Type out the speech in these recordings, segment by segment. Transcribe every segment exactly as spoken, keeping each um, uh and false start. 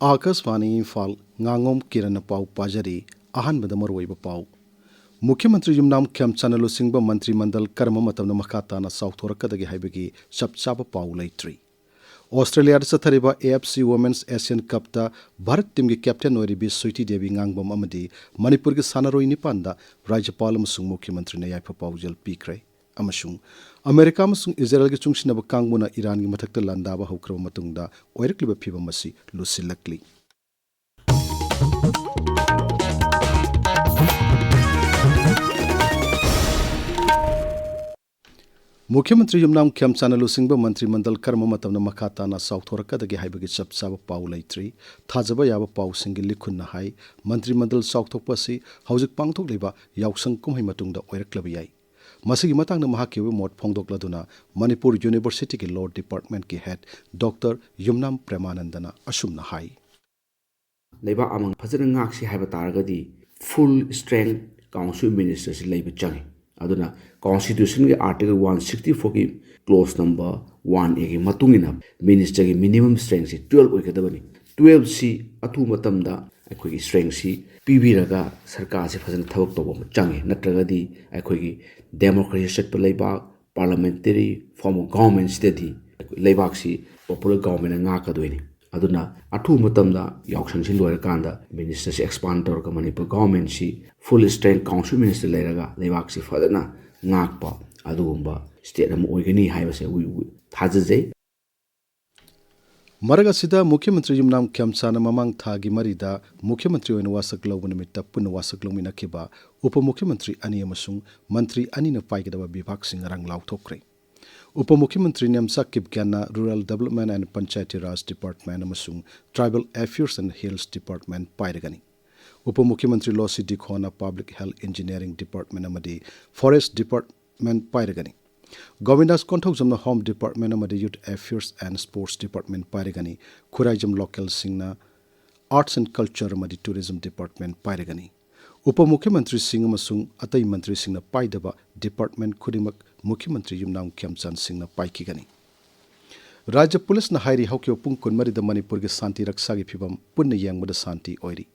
ꯑꯥꯀꯥꯁꯕꯥꯅꯤ ꯏꯝꯐꯥꯜ꯫ ꯉꯥꯉꯣꯝ ꯀꯤꯔꯟꯅ ꯄꯥꯎ ꯄꯥꯖꯔꯤ꯫ ꯑꯍꯥꯟꯕꯗ ꯃꯔꯨꯑꯣꯏꯕ ꯄꯥꯎ꯫ ꯃꯨꯈ꯭ꯌ ꯃꯟꯇ꯭ꯔꯤ ꯌꯨꯝꯅꯥꯝ ꯈꯦꯝꯆꯥꯟꯅ ꯂꯨꯆꯤꯡꯕ ꯃꯟꯇ꯭ꯔꯤ ꯃꯟꯗꯜ ꯀꯔꯝꯕ ꯃꯇꯝꯗ ꯃꯈꯥ ꯇꯥꯅ ꯆꯥꯎꯊꯣꯔꯛꯀꯗꯒꯦ ꯍꯥꯏꯕꯒꯤ ꯆꯞ ꯆꯥꯕ ꯄꯥꯎ ꯂꯩꯇ꯭ꯔꯤ꯫ ꯑꯣꯁꯇ꯭ꯔꯦꯂꯤꯌꯥꯗ ꯆꯠꯊꯔꯤꯕ AFC Women's Asian Cupꯇ ꯚꯥꯔꯠ teamꯒꯤ captain ꯑꯣꯏꯔꯤꯕꯤ ꯁ꯭ꯋꯤꯇꯤ ꯗꯦꯕꯤ ꯉꯥꯡꯕꯝ ꯑꯃꯗꯤ ꯃꯅꯤꯄꯨꯔꯒꯤ ꯁꯥꯟꯅꯔꯣꯏ ꯅꯤꯄꯥꯟꯗ ꯔꯥꯖ꯭ꯌꯄꯥꯜ ꯑꯃꯁꯨꯡ ꯃꯨꯈ꯭ꯌ ꯃꯟꯇ꯭ꯔꯤꯅ ꯌꯥꯏꯐ ꯄꯥꯎꯖꯦꯜ ꯄꯤꯈ꯭ꯔꯦ꯫ ꯑꯃꯁꯨꯡ ꯑꯃꯦꯔꯤꯀꯥ ꯑꯃꯁꯨꯡ ꯏꯖꯔꯦꯜꯒꯤ ꯆꯨꯡꯁꯤꯟꯅꯕ ꯀꯥꯡꯕꯨꯅ ꯏꯔꯥꯟꯒꯤ ꯃꯊꯛꯇ ꯂꯥꯟꯗꯥꯕ ꯍꯧꯈ꯭ꯔꯕ ꯃꯇꯨꯡꯗ ꯑꯣꯏꯔꯛꯂꯤꯕ ꯐꯤꯚꯝ ꯑꯁꯤ ꯂꯨꯁꯤꯜꯂꯛꯂꯤ꯫ ꯃꯨꯈ꯭ꯌ ꯃꯟꯇ꯭ꯔꯤ ꯌꯨꯝꯅꯥꯝ ꯈꯦꯝꯆꯥꯟꯅ ꯂꯨꯆꯤꯡꯕ ꯃꯟꯇ꯭ꯔꯤ ꯃꯟꯗꯜ ꯀꯔꯝꯕ ꯃꯇꯝꯗ ꯃꯈꯥ ꯇꯥꯅ ꯆꯥꯎꯊꯣꯔꯛꯀꯗꯒꯦ ꯍꯥꯏꯕꯒꯤ ꯆꯞ ꯆꯥꯕ ꯄꯥꯎ ꯂꯩꯇ꯭ꯔꯤ꯫ ꯊꯥꯖꯕ ꯌꯥꯕ ꯄꯥꯎꯁꯤꯡꯒꯤ ꯂꯤꯈꯨꯟꯅ ꯍꯥꯏ, ꯃꯟꯇ꯭ꯔꯤ ꯃꯟꯗꯜ ꯆꯥꯎꯊꯣꯛꯄ ꯑꯁꯤ ꯍꯧꯖꯤꯛ ꯄꯥꯡꯊꯣꯛꯂꯤꯕ ꯌꯥꯎꯁꯪ ꯀꯨꯝꯍꯩ ꯃꯇꯨꯡꯗ ꯑꯣꯏꯔꯛꯂꯕ ꯌꯥꯏ꯫ ꯃꯁꯤꯒꯤ ꯃꯇꯥꯡꯗ ꯃꯍꯥꯛꯀꯤ ꯑꯣꯏꯕ ꯃꯣꯠ ꯐꯣꯡꯗꯣꯛꯂꯗꯨꯅ ꯃꯅꯤꯄꯨꯔ Universityꯒꯤ Law Departmentꯀꯤ head Doctor ꯌꯨꯝꯅꯥꯝ ꯄ꯭ꯔꯦꯃꯥꯅꯟꯗꯅ ꯑꯁꯨꯝꯅ ꯍꯥꯏ꯫ ꯂꯩꯕꯥꯛ ꯑꯃ ꯐꯖꯅ ꯉꯥꯛꯁꯤ ꯍꯥꯏꯕ ꯇꯥꯔꯒꯗꯤ full strength Council of Ministerꯁꯤ ꯂꯩꯕ ꯆꯪꯉꯤ꯫ ꯑꯗꯨꯅ Constitutionꯒꯤ Article one sixty fourꯒꯤ clause number one Aꯒꯤ ꯃꯇꯨꯡ ꯏꯟꯅ ministerꯒꯤ minimum strengthꯁꯤ twelve ꯑꯣꯏꯒꯗꯕꯅꯤ꯫ Twelveꯁꯤ ꯑꯊꯨꯕ ꯃꯇꯝꯗ ꯑꯩꯈꯣꯏꯒꯤ strengthꯁꯤ ꯄꯤꯕꯤꯔꯒ ꯁꯔꯀꯥꯔꯁꯤ ꯐꯖꯅ ꯊꯕꯛ ꯇꯧꯕ ꯑꯃ ꯆꯪꯉꯤ꯫ ꯅꯠꯇ꯭ꯔꯒꯗꯤ ꯑꯩꯈꯣꯏꯒꯤ democracy ꯆꯠꯄ ꯂꯩꯕꯥꯛ, parliamentary form of governmentꯁꯤꯗꯗꯤ ꯂꯩꯕꯥꯛꯁꯤ popular governmentꯅ ꯉꯥꯛꯀꯗꯣꯏꯅꯤ꯫ ꯑꯗꯨꯅ ꯑꯊꯨꯕ ꯃꯇꯝꯗ ꯌꯥꯎꯁꯪꯁꯤ ꯂꯣꯏꯔꯀꯥꯟꯗ ministerꯁꯤ expand ꯇꯧꯔꯒ Manipur governmentꯁꯤ full strength Council of Minister ꯂꯩꯔꯒ ꯂꯩꯕꯥꯛꯁꯤ ꯐꯖꯅ ꯉꯥꯛꯄ ꯑꯗꯨꯒꯨꯝꯕ state ꯑꯃ ꯑꯣꯏꯒꯅꯤ ꯍꯥꯏꯕꯁꯦ we, we ꯊꯥꯖꯖꯩ꯫ ꯃꯔꯛ ꯑꯁꯤꯗ ꯃꯨꯈ꯭ꯌ ꯃꯟꯇ꯭ꯔꯤ ꯌꯨꯝꯅꯥꯝ ꯈꯦꯝꯆꯥꯟꯅ ꯃꯃꯥꯡ ꯊꯥꯒꯤ ꯃꯔꯤꯗ ꯃꯨꯈ꯭ꯌ ꯃꯟꯇ꯭ꯔꯤ ꯑꯣꯏꯅ ꯋꯥꯁꯛ ꯂꯧꯕ ꯅꯨꯃꯤꯠꯇ ꯄꯨꯟꯅ ꯋꯥꯁꯛ ꯂꯧꯃꯤꯟꯅꯈꯤꯕ ꯎꯄ ꯃꯨꯈ꯭ꯌ ꯃꯟꯇ꯭ꯔꯤ ꯑꯅꯤ ꯑꯃꯁꯨꯡ ꯃꯟꯇ꯭ꯔꯤ ꯑꯅꯤꯅ ꯄꯥꯏꯒꯗꯕ ꯕꯤꯚꯥꯒꯁꯤꯡ ꯉꯔꯥꯡ ꯂꯥꯎꯊꯣꯛꯈ꯭ꯔꯦ꯫ ꯎꯄ ꯃꯨꯈ꯭ꯌ ꯃꯟꯇ꯭ꯔꯤ Nemcha ꯀꯤꯞꯒꯦꯟꯅ Rural Development and Panchayati Raj Department ꯑꯃꯁꯨꯡ Tribal Affairs and Hills Department ꯄꯥꯏꯔꯒꯅꯤ꯫ ꯎꯄ ꯃꯨꯈ꯭ꯌ ꯃꯟꯇ꯭ꯔꯤ ꯂꯣꯁꯤ ꯗꯤꯈꯣꯅ Public Health Engineering Department ꯑꯃꯗꯤ Forest Department ꯄꯥꯏꯔꯒꯅꯤ꯫ ꯒꯣꯕꯤꯟꯗꯥꯁ ꯀꯣꯟꯊꯧꯖꯝꯅ Home Department ꯑꯃꯗꯤ Youth Affairs and Sports Department ꯄꯥꯏꯔꯒꯅꯤ꯫ ꯈꯨꯔꯥꯏꯖꯝ ꯂꯣꯀꯦꯜ ꯁꯤꯡꯅ Arts and Culture ꯑꯃꯗꯤ Tourism Department ꯄꯥꯏꯔꯒꯅꯤ꯫ ꯎꯄ ꯃꯨꯈ꯭ꯌ ꯃꯟꯇ꯭ꯔꯤꯁꯤꯡ ꯑꯃꯁꯨꯡ ꯑꯇꯩ ꯃꯟꯇ꯭ꯔꯤꯁꯤꯡꯅ ꯄꯥꯏꯗꯕ department ꯈꯨꯗꯤꯡꯃꯛ ꯃꯨꯈ꯭ꯌ ꯃꯟꯇ꯭ꯔꯤ ꯌꯨꯝꯅꯥꯝ ꯈꯦꯝꯆꯥꯟ ꯁꯤꯡꯅ ꯄꯥꯏꯈꯤꯒꯅꯤ꯫ ꯔꯥꯖ꯭ꯌ ꯄꯨꯂꯤꯁꯅ ꯍꯥꯏꯔꯤ, ꯍꯧꯈꯤꯕ ꯄꯨꯡ ꯀꯨꯟꯃꯔꯤꯗ ꯃꯅꯤꯄꯨꯔꯒꯤ ꯁꯥꯟꯇꯤ ꯔꯛꯁꯥꯒꯤ ꯐꯤꯕꯝ ꯄꯨꯟꯅ ꯌꯦꯡꯕꯗ ꯁꯥꯟꯇꯤ ꯑꯣꯏꯔꯤ꯫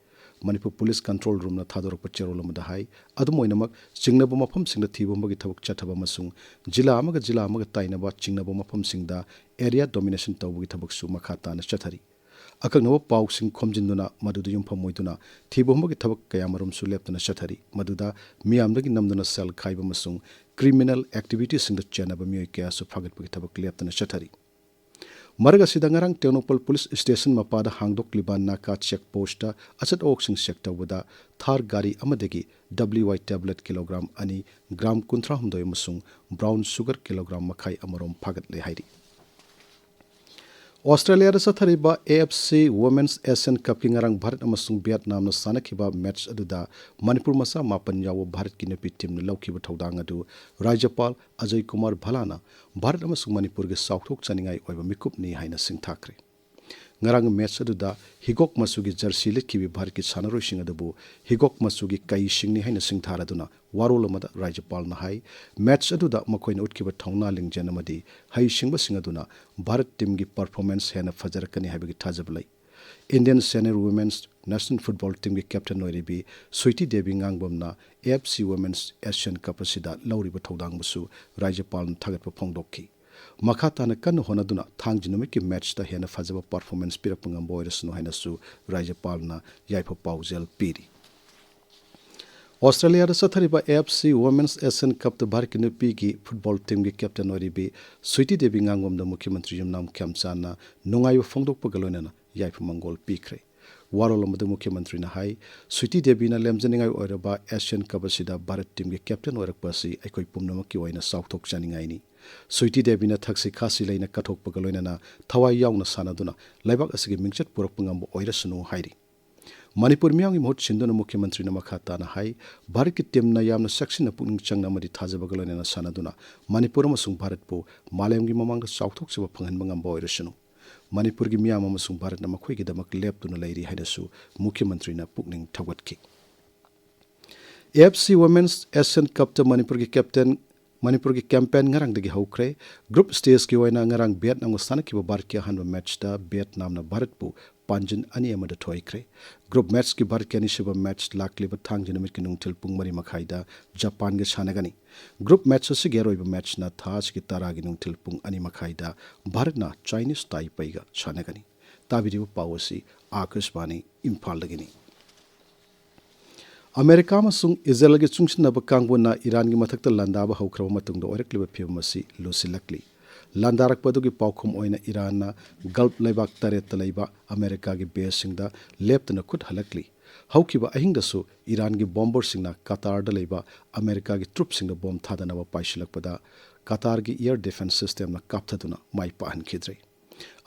ꯃꯅꯤꯄꯨꯔ ꯄꯨꯂꯤꯁ ꯀꯟꯇ꯭ꯔꯣꯜ ꯔꯨꯝꯅ ꯊꯥꯗꯣꯔꯛꯄ ꯆꯦꯔꯣꯜ ꯑꯃꯗ ꯍꯥꯏ, ꯑꯗꯨꯝ ꯑꯣꯏꯅꯃꯛ, ꯆꯤꯡꯅꯕ ꯃꯐꯝꯁꯤꯡꯗ ꯊꯤꯕ ꯍꯨꯝꯕꯒꯤ ꯊꯕꯛ ꯆꯠꯊꯕ ꯑꯃꯁꯨꯡ ꯖꯤꯂꯥ ꯑꯃꯒ ꯖꯤꯂꯥ ꯑꯃꯒ ꯇꯥꯏꯅꯕ ꯆꯤꯡꯅꯕ ꯃꯐꯝꯁꯤꯡꯗ ꯑꯦꯔꯤꯌꯥ ꯗꯣꯃꯤꯅꯦꯁꯟ ꯇꯧꯕꯒꯤ ꯊꯕꯛꯁꯨ ꯃꯈꯥ ꯇꯥꯅ ꯆꯠꯊꯔꯤ꯫ ꯑꯀꯛꯅꯕ ꯄꯥꯎꯁꯤꯡ ꯈꯣꯝꯖꯤꯟꯗꯨꯅ, ꯃꯗꯨꯗ ꯌꯨꯝꯐꯝ ꯑꯣꯏꯗꯨꯅ ꯊꯤꯕ ꯍꯨꯝꯕꯒꯤ ꯊꯕꯛ ꯀꯌꯥꯃꯔꯨꯝꯁꯨ ꯂꯦꯞꯇꯅ ꯆꯠꯊꯔꯤ, ꯃꯗꯨꯗ ꯃꯤꯌꯥꯝꯗꯒꯤ ꯅꯝꯗꯨꯅ ꯁꯦꯜ ꯈꯥꯏꯕ ꯑꯃꯁꯨꯡ ꯀ꯭ꯔꯤꯃꯤꯅꯦꯜ ꯑꯦꯛꯇꯤꯚꯤꯇꯤꯁꯤꯡꯗ ꯆꯦꯟꯅꯕ ꯃꯤꯑꯣꯏ ꯀꯌꯥꯁꯨ ꯐꯥꯒꯠꯄꯒꯤ ꯊꯕꯛ ꯂꯦꯞꯇꯅ ꯆꯠꯊꯔꯤ꯫ ꯃꯔꯛ ꯑꯁꯤꯗ, ꯉꯔꯥꯡ ꯇꯦꯡꯅꯧꯄꯜ ꯄꯨꯂꯤꯁ ꯁ꯭ꯇꯦꯁꯟ ꯃꯄꯥꯗ ꯍꯥꯡꯗꯣꯛꯂꯤꯕ ꯅꯥꯀꯥ ꯆꯦꯛ ꯄꯣꯁꯇ ꯑꯆꯠ ꯑꯋꯣꯛꯁꯤꯡ ꯆꯦꯛ ꯇꯧꯕꯗ ꯊꯥꯔ ꯒꯥꯔꯤ ꯑꯃꯗꯒꯤ ꯗꯕ꯭ꯂꯤꯌꯨ ꯑꯥꯏ ꯇꯦꯕ꯭ꯂꯦꯠ ꯀꯤꯂꯣꯒ꯭ꯔꯥꯝ ꯑꯅꯤ, ꯒ꯭ꯔꯥꯝ ꯀꯨꯟꯊ꯭ꯔꯥ ꯍꯨꯝꯗꯣꯏ ꯑꯃꯁꯨꯡ ꯕ꯭ꯔꯥꯎꯟ ꯁꯨꯒꯔ ꯀꯤꯂꯣꯒ꯭ꯔꯥꯝ ꯃꯈꯥꯏ ꯑꯃꯔꯣꯝ ꯐꯥꯒꯠꯂꯦ ꯍꯥꯏꯔꯤ꯫ ꯑꯣꯁꯇ꯭ꯔꯦꯂꯤꯌꯥꯗ ꯆꯠꯊꯔꯤꯕ A F C women's Asian ꯀꯞꯀꯤ ꯉꯔꯥꯡ ꯚꯥꯔꯠ ꯑꯃꯁꯨꯡ ꯚꯤꯌꯦꯠꯅꯥꯝꯅ ꯁꯥꯟꯅꯈꯤꯕ ꯃꯦꯠꯆ ꯑꯗꯨꯗ ꯃꯅꯤꯄꯨꯔ ꯃꯆꯥ ꯃꯥꯄꯟ ꯌꯥꯎꯕ ꯚꯥꯔꯠꯀꯤ ꯅꯨꯄꯤ ꯇꯤꯝꯅ ꯂꯧꯈꯤꯕ ꯊꯧꯗꯥꯡ ꯑꯗꯨ ꯔꯥꯖ꯭ꯌꯄꯥꯜ ꯑꯖꯌ ꯀꯨꯃꯥꯔ ꯚꯂꯥꯅ ꯚꯥꯔꯠ ꯑꯃꯁꯨꯡ ꯃꯅꯤꯄꯨꯔꯒꯤ ꯆꯥꯎꯊꯣꯛꯆꯅꯤꯡꯉꯥꯏ ꯑꯣꯏꯕ ꯃꯤꯀꯨꯞꯅꯤ ꯍꯥꯏꯅ ꯁꯤꯡꯊꯥꯈ꯭ꯔꯦ꯫ ꯉꯔꯥꯡ ꯃꯦꯠꯆ ꯑꯗꯨꯗ ꯍꯤꯒꯣꯛ ꯃꯆꯨꯒꯤ ꯖꯔꯁꯤ ꯂꯤꯠꯈꯤꯕꯤ ꯚꯥꯔꯠꯀꯤ ꯁꯥꯟꯅꯔꯣꯏꯁꯤꯡ ꯑꯗꯨꯕꯨ ꯍꯤꯒꯣꯛ ꯃꯆꯨꯒꯤ ꯀꯩꯁꯤꯡꯅꯤ ꯍꯥꯏꯅ ꯁꯤꯡꯊꯥꯔꯗꯨꯅ ꯋꯥꯔꯣꯜ ꯑꯃꯗ ꯔꯥꯖ꯭ꯌꯄꯥꯜꯅ ꯍꯥꯏ, ꯃꯦꯠꯆ ꯑꯗꯨꯗ ꯃꯈꯣꯏꯅ ꯎꯠꯈꯤꯕ ꯊꯧꯅꯥ ꯂꯤꯡꯖꯦꯜ ꯑꯃꯗꯤ ꯍꯩꯁꯤꯡꯕꯁꯤꯡ ꯑꯗꯨꯅ ꯚꯥꯔꯠ ꯇꯤꯝꯒꯤ ꯄꯔꯐꯣꯔꯃꯦꯟꯁ ꯍꯦꯟꯅ ꯐꯖꯔꯛꯀꯅꯤ ꯍꯥꯏꯕꯒꯤ ꯊꯥꯖꯕ ꯂꯩ꯫ Indian senior women's national football ꯇꯤꯝꯒꯤ captain ꯑꯣꯏꯔꯤꯕꯤ Sweety Devi ꯉꯥꯡꯕꯝꯅ A F C women's Asian ꯀꯞ ꯑꯁꯤꯗ ꯂꯧꯔꯤꯕ ꯊꯧꯗꯥꯡꯕꯨꯁꯨ ꯔꯥꯖ꯭ꯌꯄꯥꯜꯅ ꯊꯥꯒꯠꯄ ꯐꯣꯡꯗꯣꯛꯈꯤ꯫ ꯃꯈꯥ ꯇꯥꯅ ꯀꯟꯅ ꯍꯣꯠꯅꯗꯨꯅ ꯊꯥꯡꯖ ꯅꯨꯃꯤꯠꯀꯤ ꯃꯦꯠꯆꯇ ꯍꯦꯟꯅ ꯐꯖꯕ ꯄꯔꯐꯣꯔꯃꯦꯟꯁ ꯄꯤꯔꯛꯄ ꯉꯝꯕ ꯑꯣꯏꯔꯁꯅꯨ ꯍꯥꯏꯅꯁꯨ ꯔꯥꯖ꯭ꯌꯄꯥꯜꯅ ꯌꯥꯏꯐ ꯄꯥꯎꯖꯦꯜ ꯄꯤꯔꯤ꯫ ꯑꯣꯁꯇ꯭ꯔꯦꯂꯤꯌꯥꯗ ꯆꯠꯊꯔꯤꯕ A F C women's Asian ꯀꯞꯇ ꯚꯥꯔꯠꯀꯤ ꯅꯨꯄꯤꯒꯤ ꯐꯨꯠꯕꯣꯜ ꯇꯤꯝꯒꯤ ꯀꯦꯞꯇꯦꯟ ꯑꯣꯏꯔꯤꯕꯤ ꯁ꯭ꯋꯤꯇꯤ ꯗꯦꯕꯤ ꯉꯥꯡꯕꯝꯗ ꯃꯨꯈ꯭ꯌ ꯃꯟꯇ꯭ꯔꯤ ꯌꯨꯝꯅꯥꯝ ꯈꯦꯝꯆꯥꯟꯅ ꯅꯨꯡꯉꯥꯏꯕ ꯐꯣꯡꯗꯣꯛꯄꯒ ꯂꯣꯏꯅꯅ ꯌꯥꯏꯐ ꯃꯪꯒꯣꯜ ꯄꯤꯈ꯭ꯔꯦ꯫ ꯋꯥꯔꯣꯜ ꯑꯃꯗ ꯃꯨꯈ꯭ꯌ ꯃꯟꯇ꯭ꯔꯤꯅ ꯍꯥꯏ, ꯁ꯭ꯋꯤꯇꯤ ꯗꯦꯕꯤꯅ ꯂꯦꯝꯖꯅꯤꯡꯉꯥꯏ ꯑꯣꯏꯔꯕ ꯑꯦꯁꯤꯌꯥꯟ ꯀꯞ ꯑꯁꯤꯗ ꯚꯥꯔꯠ ꯇꯤꯝꯒꯤ ꯀꯦꯞꯇꯦꯟ ꯑꯣꯏꯔꯛꯄ ꯑꯁꯤ ꯑꯩꯈꯣꯏ ꯄꯨꯝꯅꯃꯛꯀꯤ ꯑꯣꯏꯅ ꯆꯥꯎꯊꯣꯛꯆꯅꯤꯡꯉꯥꯏꯅꯤ꯫ ꯁ꯭ꯋꯤꯇꯤ ꯗꯦꯕꯤꯅ ꯊꯛꯁꯤ ꯈꯥꯁꯤ ꯂꯩꯅ ꯀꯠꯊꯣꯛꯄꯒ ꯂꯣꯏꯅꯅ ꯊꯋꯥꯏ ꯌꯥꯎꯅ ꯁꯥꯟꯅꯗꯨꯅ ꯂꯩꯕꯥꯛ ꯑꯁꯤꯒꯤ ꯃꯤꯡꯆꯠ ꯄꯨꯔꯛꯄ ꯉꯝꯕ ꯑꯣꯏꯔꯁꯅꯨ ꯍꯥꯏꯔꯤ꯫ ꯃꯅꯤꯄꯨꯔ ꯃꯤꯌꯥꯝꯒꯤ ꯃꯍꯨꯠ ꯁꯤꯟꯗꯨꯅ ꯃꯨꯈ꯭ꯌ ꯃꯟꯇ꯭ꯔꯤꯅ ꯃꯈꯥ ꯇꯥꯅ ꯍꯥꯏ, ꯚꯥꯔꯠꯀꯤ ꯇꯤꯝꯅ ꯌꯥꯝꯅ ꯆꯦꯛꯁꯤꯟꯅ ꯄꯨꯛꯅꯤꯡ ꯆꯪꯅ ꯑꯃꯗꯤ ꯊꯥꯖꯕꯒ ꯂꯣꯏꯅꯅ ꯁꯥꯟꯅꯗꯨꯅ ꯃꯅꯤꯄꯨꯔ ꯑꯃꯁꯨꯡ ꯚꯥꯔꯠꯄꯨ ꯃꯥꯂꯦꯝꯒꯤ ꯃꯃꯥꯡꯗ ꯆꯥꯎꯊꯣꯛꯆꯕ ꯐꯪꯍꯟꯕ ꯉꯝꯕ ꯑꯣꯏꯔꯁꯅꯨ꯫ ꯃꯅꯤꯄꯨꯔꯒꯤ ꯃꯤꯌꯥꯝ ꯑꯃꯁꯨꯡ ꯚꯥꯔꯠꯅ ꯃꯈꯣꯏꯒꯤꯗꯃꯛ ꯂꯦꯞꯇꯨꯅ ꯂꯩꯔꯤ ꯍꯥꯏꯅꯁꯨ ꯃꯨꯈ꯭ꯌ ꯃꯟꯇ꯭ꯔꯤꯅ ꯄꯨꯛꯅꯤꯡ ꯊꯧꯒꯠꯈꯤ꯫ A F C women's Asian ꯀꯞꯇ ꯃꯅꯤꯄꯨꯔꯒꯤ ꯀꯦꯞꯇꯦꯟ ꯃꯅꯤꯄꯨꯔꯒꯤ ꯀꯦꯝꯄꯦꯟ ꯉꯔꯥꯡꯗꯒꯤ ꯍꯧꯈ꯭ꯔꯦ꯫ ꯒ꯭ꯔꯨꯞ ꯁ꯭ꯇꯦꯖꯀꯤ ꯑꯣꯏꯅ ꯉꯔꯥꯡ ꯚꯤꯌꯦꯠꯅꯥꯝꯒ ꯁꯥꯟꯅꯈꯤꯕ ꯚꯥꯔꯠꯀꯤ ꯑꯍꯥꯟꯕ ꯃꯦꯠꯆꯇ ꯚꯤꯌꯦꯠꯅꯥꯝꯅ ꯚꯥꯔꯠꯄꯨ ꯄꯥꯟꯖꯤꯟ ꯑꯅꯤ ꯑꯃꯗ ꯊꯣꯏꯈ꯭ꯔꯦ꯫ ꯒ꯭ꯔꯨꯞ ꯃꯦꯠꯆꯀꯤ ꯚꯥꯔꯠꯀꯤ ꯑꯅꯤꯁꯨꯕ ꯃꯦꯠꯆ ꯂꯥꯛꯂꯤꯕ ꯊꯥꯡꯖ ꯅꯨꯃꯤꯠꯀꯤ ꯅꯨꯡꯊꯤꯜ ꯄꯨꯡ ꯃꯔꯤ ꯃꯈꯥꯏꯗ ꯖꯄꯥꯟꯒ ꯁꯥꯟꯅꯒꯅꯤ꯫ ꯒ꯭ꯔꯨꯞ ꯃꯦꯠꯆ ꯑꯁꯤꯒꯤ ꯑꯔꯣꯏꯕ ꯃꯦꯠꯆꯅ ꯊꯥ ꯑꯁꯤꯒꯤ ꯇꯔꯥꯒꯤ ꯅꯨꯡꯊꯤꯜ ꯄꯨꯡ ꯑꯅꯤ ꯃꯈꯥꯏꯗ ꯚꯥꯔꯠꯅ ꯆꯥꯏꯅꯤꯁ ꯇꯥꯏꯄꯩꯒ ꯁꯥꯟꯅꯒꯅꯤ꯫ ꯇꯥꯕꯤꯔꯤꯕ ꯄꯥꯎ ꯑꯁꯤ ꯑꯥꯀꯥꯁꯕꯥꯅꯤ ꯏꯝꯐꯥꯜꯗꯒꯤꯅꯤ꯫ ꯑꯃꯦꯔꯤꯀꯥ ꯑꯃꯁꯨꯡ ꯏꯖꯔꯦꯜꯒꯤ ꯆꯨꯡꯁꯤꯟꯅꯕ ꯀꯥꯡꯕꯨꯅ ꯏꯔꯥꯟꯒꯤ ꯃꯊꯛꯇ ꯂꯥꯟꯗꯥꯕ ꯍꯧꯈ꯭ꯔꯕ ꯃꯇꯨꯡꯗ ꯑꯣꯏꯔꯛꯂꯤꯕ ꯐꯤꯕꯝ ꯑꯁꯤ ꯂꯨꯁꯤꯜꯂꯛꯂꯤ꯫ ꯂꯥꯟꯗꯥꯔꯛꯄ ꯑꯗꯨꯒꯤ ꯄꯥꯎꯈꯨꯝ ꯑꯣꯏꯅ ꯏꯔꯥꯟꯅ ꯒꯜꯐ ꯂꯩꯕꯥꯛ ꯇꯔꯦꯠꯇ ꯂꯩꯕ ꯑꯃꯦꯔꯤꯀꯥꯒꯤ ꯕꯦꯁꯁꯤꯡꯗ ꯂꯦꯞꯇꯅ ꯈꯨꯠ ꯍꯜꯂꯛꯂꯤ꯫ ꯍꯧꯈꯤꯕ ꯑꯍꯤꯡꯗꯁꯨ ꯏꯔꯥꯟꯒꯤ ꯕꯣꯝꯕꯔꯁꯤꯡꯅ ꯀꯇꯥꯔꯗ ꯂꯩꯕ ꯑꯃꯦꯔꯤꯀꯥꯒꯤ ꯇ꯭ꯔꯨꯞꯁꯤꯡꯗ ꯕꯣꯝ ꯊꯥꯗꯅꯕ ꯄꯥꯏꯁꯤꯜꯂꯛꯄꯗ ꯀꯇꯥꯔꯒꯤ ꯑꯦꯌꯔ ꯗꯤꯐꯦꯟꯁ ꯁꯤꯁꯇꯦꯝꯅ ꯀꯥꯞꯊꯗꯨꯅ ꯃꯥꯏ ꯄꯥꯛꯍꯟꯈꯤꯗ꯭ꯔꯦ꯫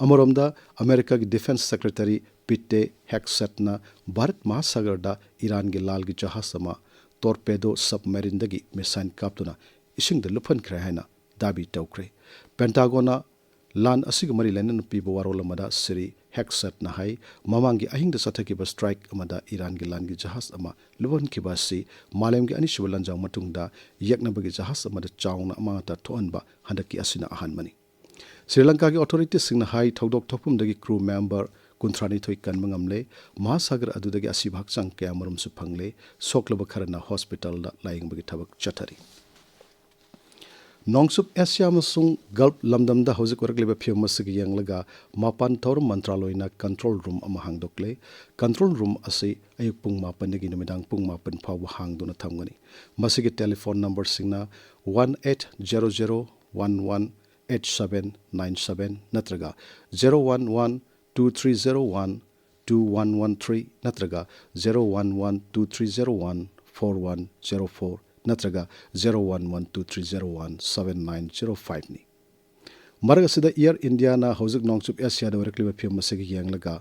ꯑꯃꯔꯣꯝꯗ, ꯑꯃꯦꯔꯤꯀꯥꯒꯤ ꯗꯤꯐꯦꯟꯁ ꯁꯦꯀ꯭ꯔꯦꯇꯔꯤ ꯄꯤꯇꯦ ꯍꯦꯒꯁꯦꯠꯅ ꯚꯥꯔꯠ ꯃꯍꯥꯁꯥꯒꯔꯗ ꯏꯔꯥꯟꯒꯤ ꯂꯥꯜꯒꯤ ꯖꯍꯥꯖ ꯑꯃ ꯇꯣꯔꯄꯦꯗꯣ ꯁꯕꯃꯦꯔꯤꯟꯗꯒꯤ ꯃꯤꯁꯥꯏꯜ ꯀꯥꯞꯇꯨꯅ ꯏꯁꯤꯡꯗ ꯂꯨꯞꯍꯟꯈ꯭ꯔꯦ ꯍꯥꯏꯅ ꯗꯥꯕꯤ ꯇꯧꯈ꯭ꯔꯦ꯫ ꯄꯦꯟꯇꯥꯒꯣꯟꯅ ꯂꯥꯟ ꯑꯁꯤꯒ ꯃꯔꯤ ꯂꯩꯅꯅ ꯄꯤꯕ ꯋꯥꯔꯣꯜ ꯑꯃꯗ ꯁ꯭ꯔꯤ ꯍꯦꯒꯁꯦꯠꯅ ꯍꯥꯏ, ꯃꯃꯥꯡꯒꯤ ꯑꯍꯤꯡꯗ ꯆꯠꯊꯈꯤꯕ ꯁ꯭ꯇ꯭ꯔꯥꯏꯛ ꯑꯃꯗ ꯏꯔꯥꯟꯒꯤ ꯂꯥꯟꯒꯤ ꯖꯍꯥꯖ ꯑꯃ ꯂꯨꯞꯍꯟꯈꯤꯕ ꯑꯁꯤ ꯃꯥꯂꯦꯝꯒꯤ ꯑꯅꯤꯁꯨꯕ ꯂꯥꯟꯖꯥꯎ ꯃꯇꯨꯡꯗ ꯌꯦꯛꯅꯕꯒꯤ ꯖꯍꯥꯖ ꯑꯃꯗ ꯆꯥꯎꯅ ꯑꯃꯥꯡ ꯑꯇꯥ ꯊꯣꯛꯍꯟꯕ ꯍꯟꯗꯛꯀꯤ ꯑꯁꯤꯅ ꯑꯍꯥꯟꯕꯅꯤ꯫ ꯁ꯭ꯔꯤ ꯂꯪꯀꯥꯒꯤ ꯑꯣꯊꯣꯔꯤꯇꯤꯁꯤꯡꯅ ꯍꯥꯏ, ꯊꯧꯗꯣꯛ ꯊꯣꯛꯐꯝꯗꯒꯤ ꯀ꯭ꯔꯨ ꯃꯦꯝꯕꯔ ꯀꯨꯟꯊ꯭ꯔꯥꯅꯤꯊꯣꯏ ꯀꯟꯕ ꯉꯝꯂꯦ꯫ ꯃꯍꯥꯁꯥꯒꯔ ꯑꯗꯨꯗꯒꯤ ꯑꯁꯤꯕ ꯍꯛꯆꯥꯡ ꯀꯌꯥꯃꯔꯨꯝꯁꯨ ꯐꯪꯂꯦ꯫ ꯁꯣꯛꯂꯕ ꯈꯔꯅ ꯍꯣꯁꯄꯤꯇꯥꯜꯗ ꯂꯥꯌꯦꯡꯕꯒꯤ ꯊꯕꯛ ꯆꯠꯊꯔꯤ꯫ ꯅꯣꯡꯆꯨꯞ ꯑꯦꯁꯤꯌꯥ ꯑꯃꯁꯨꯡ ꯒꯜꯐ ꯂꯝꯗꯝꯗ ꯍꯧꯖꯤꯛ ꯑꯣꯏꯔꯛꯂꯤꯕ ꯐꯤꯕꯝ ꯑꯁꯤꯒ ꯌꯦꯡꯂꯒ ꯃꯄꯥꯟ ꯊꯧꯔꯝ ꯃꯟꯇ꯭ꯔꯥꯂꯣꯏꯅ ꯀꯟꯇ꯭ꯔꯣꯜ ꯔꯨꯝ ꯑꯃ ꯍꯥꯡꯗꯣꯛꯂꯦ꯫ ꯀꯟꯇ꯭ꯔꯣꯜ ꯔꯨꯝ ꯑꯁꯤ ꯑꯌꯨꯛ ꯄꯨꯡ ꯃꯥꯄꯟꯗꯒꯤ ꯅꯨꯃꯤꯗꯥꯡ ꯄꯨꯡ ꯃꯥꯄꯟ ꯐꯥꯎꯕ ꯍꯥꯡꯗꯨꯅ ꯊꯝꯒꯅꯤ꯫ ꯃꯁꯤꯒꯤ ꯇꯦꯂꯤꯐꯣꯟ ꯅꯝꯕꯔꯁꯤꯡꯅ one eight zero zero one one eight seven nine seven ꯅꯠꯇ꯭ꯔꯒ zero one one two three zero one two one one three ꯅꯠꯇ꯭ꯔꯒ zero one one two three zero one four one zero four ꯅꯠꯇ꯭ꯔꯒ zero one one two three zero one seven nine zero ꯐꯥꯏꯚꯅꯤ꯫ ꯃꯔꯛ ꯑꯁꯤꯗ, air ꯏꯟꯗꯤꯌꯥꯅ ꯍꯧꯖꯤꯛ ꯅꯣꯡꯆꯨꯞ ꯑꯦꯁꯤꯌꯥꯗ ꯑꯣꯏꯔꯛꯂꯤꯕ ꯐꯤꯕꯝ ꯑꯁꯤꯒꯤ ꯌꯦꯡꯂꯒ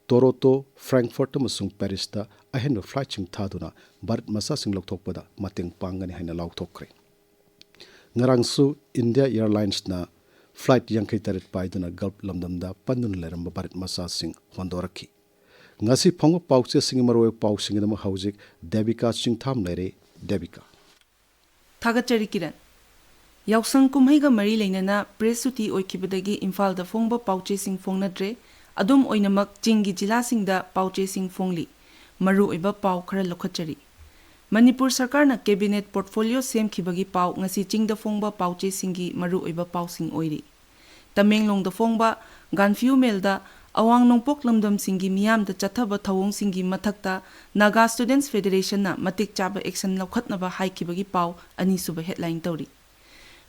ꯇꯣꯔꯣꯟꯇꯣ, ꯐ꯭ꯔꯦꯡꯛꯐꯔꯠ ꯑꯃꯁꯨꯡ ꯄꯦꯔꯤꯁꯇ ꯑꯍꯦꯟꯕ ꯐ꯭ꯂꯥꯏꯠꯁꯤꯡ ꯊꯥꯗꯨꯅ ꯚꯥꯔꯠ ꯃꯆꯥꯁꯤꯡ ꯂꯧꯊꯣꯛꯄꯗ ꯃꯇꯦꯡ ꯄꯥꯡꯒꯅꯤ ꯍꯥꯏꯅ ꯂꯥꯎꯊꯣꯛꯈ꯭ꯔꯦ꯫ ꯉꯔꯥꯡꯁꯨ ꯏꯟꯗꯤꯌꯥ ꯑꯦꯌꯔꯂꯥꯏꯟꯁꯅ ꯐ꯭ꯂꯥꯏꯠ ꯌꯥꯡꯈꯩ ꯇꯔꯦꯠ ꯄꯥꯏꯗꯨꯅ ꯒꯜꯐ ꯂꯝꯗꯝꯗ ꯄꯟꯗꯨꯅ ꯂꯩꯔꯝꯕ ꯚꯥꯔꯠ ꯃꯆꯥꯁꯤꯡ ꯍꯣꯟꯗꯣꯔꯛꯈꯤ꯫ ꯉꯁꯤ ꯐꯪꯕ ꯄꯥꯎꯆꯦꯁꯤꯡꯒꯤ ꯃꯔꯨꯑꯣꯏꯕ ꯄꯥꯎꯁꯤꯡꯒꯤꯗꯃꯛ ꯍꯧꯖꯤꯛ ꯗꯦꯕꯤꯀꯥ ꯆꯤꯡꯊꯥꯝ ꯂꯩꯔꯦ꯫ ꯗꯦꯕꯤꯀꯥ꯫ ꯊꯥꯒꯠꯆꯔꯤ ꯀꯤꯔꯟ꯫ ꯌꯥꯎꯁꯪ ꯀꯨꯝꯍꯩꯒ ꯃꯔꯤ ꯂꯩꯅꯅ ꯄ꯭ꯔꯦꯁ ꯁꯨꯇꯤ ꯑꯣꯏꯈꯤꯕꯗꯒꯤ ꯏꯝꯐꯥꯜꯗ ꯐꯣꯡꯕ ꯄꯥꯎꯆꯦꯁꯤꯡ ꯐꯣꯡꯅꯗ꯭ꯔꯦ꯫ ꯑꯗꯨꯝ ꯑꯣꯏꯅꯃꯛ, ꯆꯤꯡꯒꯤ ꯖꯤꯂꯥꯁꯤꯡꯗ ꯄꯥꯎꯆꯦꯁꯤꯡ ꯐꯣꯡꯂꯤ꯫ ꯃꯔꯨꯑꯣꯏꯕ ꯄꯥꯎ ꯈꯔ ꯂꯧꯈꯠꯆꯔꯤ꯫ ꯃꯅꯤꯄꯨꯔ ꯁꯔꯀꯥꯔꯅ ꯀꯦꯕꯤꯅꯦꯠ ꯄꯣꯔꯠꯐꯣꯂꯤꯑꯣ ꯁꯦꯝꯈꯤꯕꯒꯤ ꯄꯥꯎ ꯉꯁꯤ ꯆꯤꯡꯗ ꯐꯣꯡꯕ ꯄꯥꯎꯆꯦꯁꯤꯡꯒꯤ ꯃꯔꯨꯑꯣꯏꯕ ꯄꯥꯎꯁꯤꯡ ꯑꯣꯏꯔꯤ꯫ ꯇꯃꯦꯡꯂꯣꯡꯗ ꯐꯣꯡꯕ ꯒꯥꯟꯐꯤꯌꯨ ꯃꯦꯜꯗ ꯑꯋꯥꯡ ꯅꯣꯡꯄꯣꯛ ꯂꯝꯗꯝꯁꯤꯡꯒꯤ ꯃꯤꯌꯥꯝꯗ ꯆꯠꯊꯕ ꯊꯧꯑꯣꯡꯁꯤꯡꯒꯤ ꯃꯊꯛꯇ ꯅꯥꯒꯥ ꯁ꯭ꯇꯨꯗꯦꯟꯠꯁ ꯐꯦꯗꯦꯔꯦꯁꯟꯅ ꯃꯇꯤꯛ ꯆꯥꯕ ꯑꯦꯛꯁꯟ ꯂꯧꯈꯠꯅꯕ ꯍꯥꯏꯈꯤꯕꯒꯤ ꯄꯥꯎ ꯑꯅꯤꯁꯨꯕ ꯍꯦꯗꯂꯥꯏꯟ ꯇꯧꯔꯤ꯫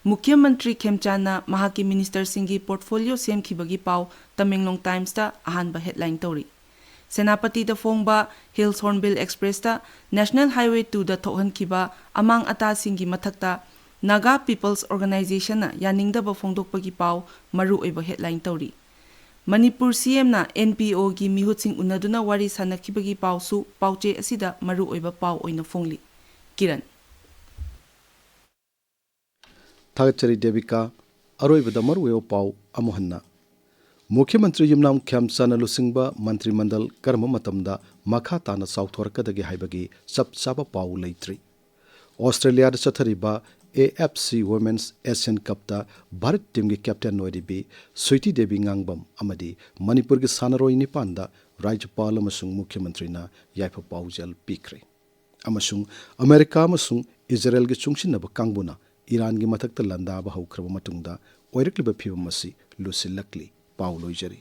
ꯃꯨꯈ꯭ꯌ ꯃꯟꯇ꯭ꯔꯤ ꯈꯦꯝꯆꯥꯟꯅ ꯃꯍꯥꯛꯀꯤ ꯃꯤꯅꯤꯁꯇꯔꯁꯤꯡꯒꯤ ꯄꯣꯔꯠꯐꯣꯂꯤꯑꯣ ꯁꯦꯝꯈꯤꯕꯒꯤ ꯄꯥꯎ ꯇꯃꯦꯡꯂꯣꯡ ꯇꯥꯏꯝꯁꯇ ꯑꯍꯥꯟꯕ ꯍꯦꯗꯂꯥꯏꯟ ꯇꯧꯔꯤ꯫ ꯁꯦꯅꯥꯄꯇꯤꯗ ꯐꯣꯡꯕ ꯍꯤꯜꯁ ꯍꯣꯔꯟꯕꯤꯜ ꯑꯦꯛꯁꯄ꯭ꯔꯦꯁꯇ ꯅꯦꯁꯅꯦꯜ ꯍꯥꯏꯋꯦ ꯇꯨꯗ ꯊꯣꯛꯍꯟꯈꯤꯕ ꯑꯃꯥꯡ ꯑꯇꯥꯁꯤꯡꯒꯤ ꯃꯊꯛꯇ ꯅꯥꯒꯥ ꯄꯤꯄꯜꯁ ꯑꯣꯔꯒꯅꯥꯏꯖꯦꯁꯟꯅ ꯌꯥꯅꯤꯡꯗꯕ ꯐꯣꯡꯗꯣꯛꯄꯒꯤ ꯄꯥꯎ ꯃꯔꯨꯑꯣꯏꯕ ꯍꯦꯗꯂꯥꯏꯟ ꯇꯧꯔꯤ꯫ ꯃꯅꯤꯄꯨꯔ ꯁꯤꯑꯦꯝꯅ ꯑꯦꯟ ꯄꯤ ꯑꯣꯒꯤ ꯃꯤꯍꯨꯠꯁꯤꯡ ꯎꯅꯗꯨꯅ ꯋꯥꯔꯤ ꯁꯥꯟꯅꯈꯤꯕꯒꯤ ꯄꯥꯎꯁꯨ ꯄꯥꯎꯆꯦ ꯑꯁꯤꯗ ꯃꯔꯨꯑꯣꯏꯕ ꯄꯥꯎ ꯑꯣꯏꯅ ꯐꯣꯡꯂꯤ꯫ ꯀꯤꯔꯟ꯫ ꯊꯥꯒꯠꯆꯔꯤ ꯗꯦꯕꯤꯀꯥ꯫ ꯑꯔꯣꯏꯕꯗ ꯃꯔꯨꯑꯣꯏꯕ ꯄꯥꯎ ꯑꯃꯨꯛ ꯍꯟꯅ꯫ ꯃꯨꯈ꯭ꯌ ꯃꯟꯇ꯭ꯔꯤ ꯌꯨꯝꯅꯥꯝ ꯈꯦꯝꯆꯥꯟꯅ ꯂꯨꯆꯤꯡꯕ ꯃꯟꯇ꯭ꯔꯤ ꯃꯟꯗꯜ ꯀꯔꯝꯕ ꯃꯇꯝꯗ ꯃꯈꯥ ꯇꯥꯅ ꯆꯥꯎꯊꯣꯔꯛꯀꯗꯒꯦ ꯍꯥꯏꯕꯒꯤ ꯆꯞ ꯆꯥꯕ ꯄꯥꯎ ꯂꯩꯇ꯭ꯔꯤ꯫ ꯑꯣꯁꯇ꯭ꯔꯦꯂꯤꯌꯥꯗ ꯆꯠꯊꯔꯤꯕ A F C women's Asian ꯀꯞꯇ ꯚꯥꯔꯠ ꯇꯤꯝꯒꯤ ꯀꯦꯞꯇꯦꯟ ꯑꯣꯏꯔꯤꯕꯤ ꯁ꯭ꯋꯤꯇꯤ ꯗꯦꯕꯤ ꯉꯥꯡꯕꯝ ꯑꯃꯗꯤ ꯃꯅꯤꯄꯨꯔꯒꯤ ꯁꯥꯟꯅꯔꯣꯏ ꯅꯤꯄꯥꯟꯗ ꯔꯥꯖ꯭ꯌꯄꯥꯜ ꯑꯃꯁꯨꯡ ꯃꯨꯈ꯭ꯌ ꯃꯟꯇ꯭ꯔꯤꯅ ꯌꯥꯏꯐ ꯄꯥꯎꯖꯦꯜ ꯄꯤꯈ꯭ꯔꯦ꯫ ꯑꯃꯁꯨꯡ ꯑꯃꯦꯔꯤꯀꯥ ꯑꯃꯁꯨꯡ ꯏꯖꯔꯦꯜꯒꯤ ꯆꯨꯡꯁꯤꯟꯅꯕ ꯀꯥꯡꯕꯨꯅ ꯏꯔꯥꯟꯒꯤ ꯃꯊꯛꯇ ꯂꯥꯟꯗꯥꯕ ꯍꯧꯈ꯭ꯔꯕ ꯃꯇꯨꯡꯗ ꯑꯣꯏꯔꯛꯂꯤꯕ ꯐꯤꯚꯝ ꯑꯁꯤ ꯂꯨꯁꯤꯜꯂꯛꯂꯤ꯫ ꯄꯥꯎ ꯂꯣꯏꯖꯔꯤ꯫